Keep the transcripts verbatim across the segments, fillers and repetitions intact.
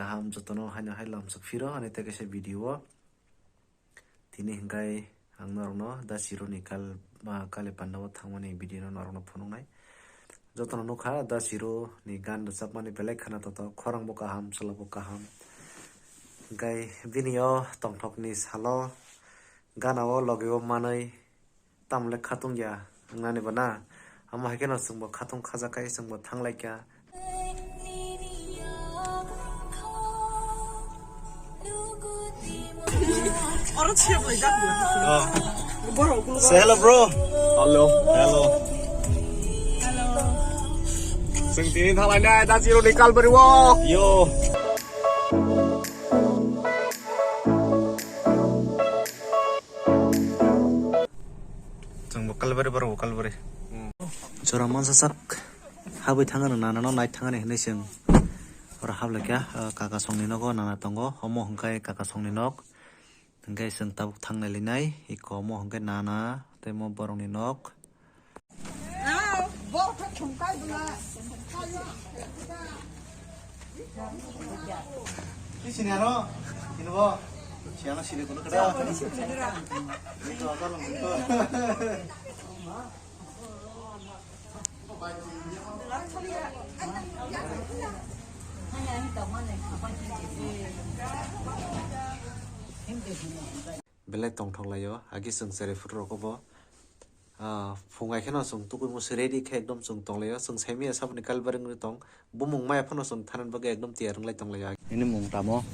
Kaham jotono haino hai lamsok phiro ani tei kaisa video o. Tini hingkai ang norokno da Chironi kal, ah, kale pandao thangmani video no norokno phunuknai. Jotono nukha da Chironi gan rwchapmani belai khana toto, khorang bo kaham, chwla bo kaham. Hingkai bini o tongthokni salo gana o logi o manwi tamle khatung ya wngnani bo na. Amo hai kheno chwngbo khatung khajakkai chwngbo thanglaikha. Say hello, bro. Hello. Hello. Chwng tini thanglainai da Chironi Kalbari o. Yo. Chwngbo Kalbari, borokbo Kalbari. Jora mansa sak habwi thangani nanano nai thangani hinwi chwng oro hablaikha, ah, kaka songni nogo nana tongo, omo hwnkhe kaka songni nok, hwnkhe chwng tabuk thangnai linai, iko omo hwnkhe nana tei omo borokni nok. Belai tongthok laio, agi chwng cherai phuru rokbo, ah, phung hai kheno chwng tukuimung se ready khe ekdom chwng tonglaio, chwng saimanya saboni Kalbari wngwi tong, bumung maya phano chwng thanani bagwi ekdom tiyar wnglai tonglaio. Nini mung tamo?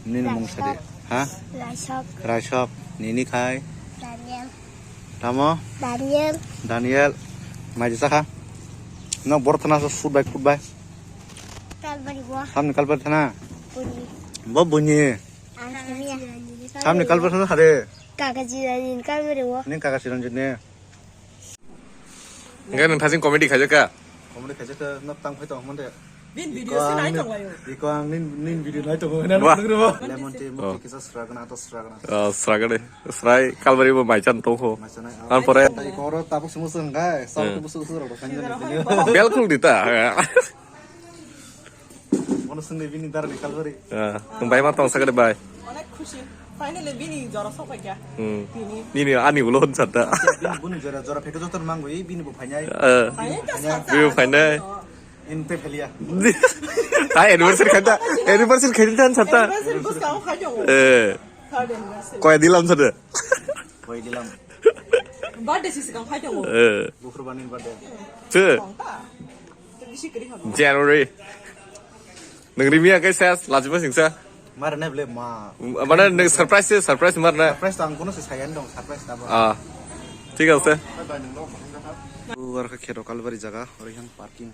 Nini mung sadi? Ha? Raisok. Raisok. Nini khai? Daniel. Tamo? Daniel. Daniel. Mai jesa kha? No bor thana so food bai food bai. Kalbari bo. Samni Kalbari thana? Buni. Bo buni. Samni Kalbari thana hare. Kaka Chiranjin Kalbari o. Ning kaka Chiranjin ne. Enggak nang thajing comedy khaja ka? Comedy khaja ka, nok tang phai tong mande. Bin video se nai tong layo. Iko ang nin, nin video nai tong mande. Wah. Lemon tea, mukti kisa sragna, ato sragna. Oh, sragna. Srai Kalbari bo mai chan tong ho. Mai chan nai. An pore. Tai koro tabuk sumu sung gai, sau tu musu su rok kan. Belkul dita. Bono swngdi bini darani Kalbari. Ah, nwng bai ma tong sakari bai. Onek khushi. Finally bini jora sokphaikha. Hmm. Tini. Nini ani ulo hwn sata. Bini buni jora, jora phekhe joto mangwi bini bo phainai. Eh. Phainai ta sata. Bini bo phainai. Inte phelia. Ta anniversary khaita, anniversary khaita tan sata. Anniversary bus ka khai jago. Eh. Third anniversary. Koi dilam sata. Koi dilam. Birthday si sikang khai jago. Eh. Bukhur banin birthday. Che. Tong ta. January. Nwng rimi ya khe ses, lajima singsa. Mar ne ble ma. Mana nwng surprise se, surprise mar na. Surprise tang kono se sayan dong, surprise ta ba. Ah. Thik ase. Uar kha kheto Kalbari jaga, ori hang parking.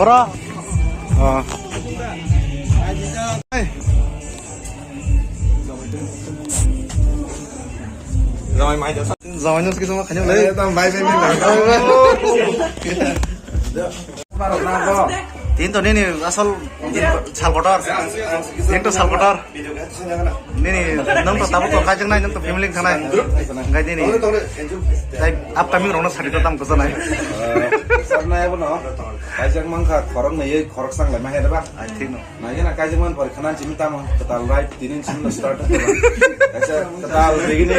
Boro. Ah. Jamai mai jasa. Jamai no sikisa ma khanya le. Tam bai bai bai. Tin to nini asol sal kotor. Tin to sal kotor. Nini nwng to tabuk to kaijaknai, nwng to family thangnai. Hingkai nini tai upcoming rokno sadi to tam kwchanai. Sarnai abono kaijak mankha, khorok naiwi khorok sanglai ma hai ba. Ai thik no. Nai na kaijak man pore khana chimi tamo kwtal right tinin chimi no start. Kaisa kwtal begini.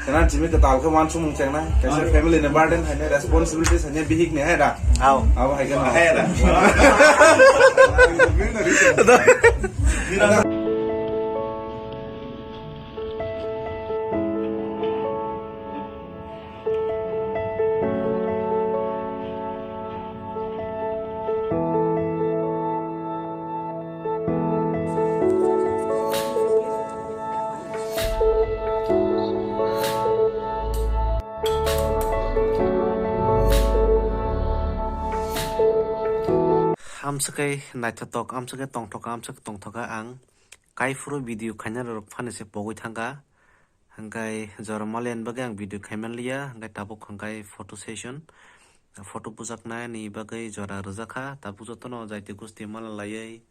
Khana chimi kwtal khe uansukmung chengnai, kaisa family ni burden haino responsibilities haino bihik ni hai da. Au. Abo hai khe no. Hai da. Amswkhe naithotok, amswkhe tongthok, amswkhe tongthok ang. Kaiphuru video khainai rok phani se pogwi thangkha. Hwnkhe jora malian bagwi ang video khaiman liya, hwnkhe tabuk hwnkhe photo session. Photo bujaknani bagwi jora rwjakha, tabuk jotono jaiti gusti mala laiwi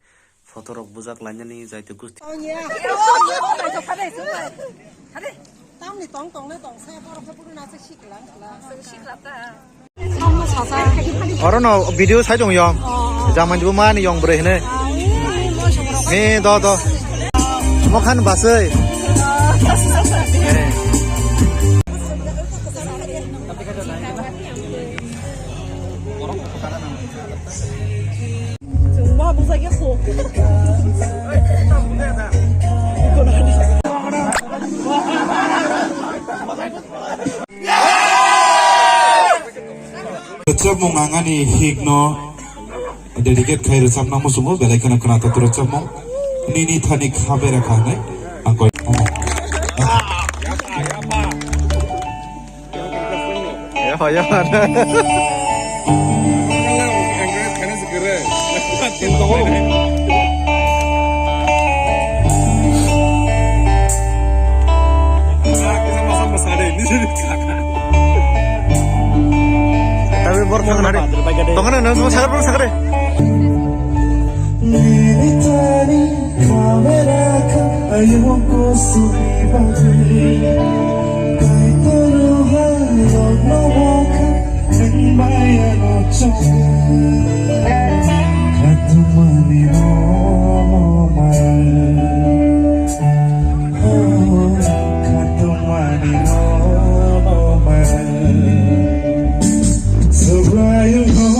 photo rok bujak lainani jaiti gusti. Tamni tong tong na tong sa borok khe buru na se siklang kla. Orono video sai tong yong. Jamani bo mani yong bre hene. He do do. Mokhan basai. Rwchapmung ang ani hikno dedicate khai rwchapna muchungo, belai kheno khwnathok rwchapmung. Nini thani kha bera kha hwnwi ang koi. Tapi bor thang nari. Tongana na mo sakar bor sakar. Nini tani kamera ka ayoko suni bagwi. Kaitoro ha lokno waka nang maya no chok. Katumani no no maya. Oh, katumani no no maya. Subrayo no.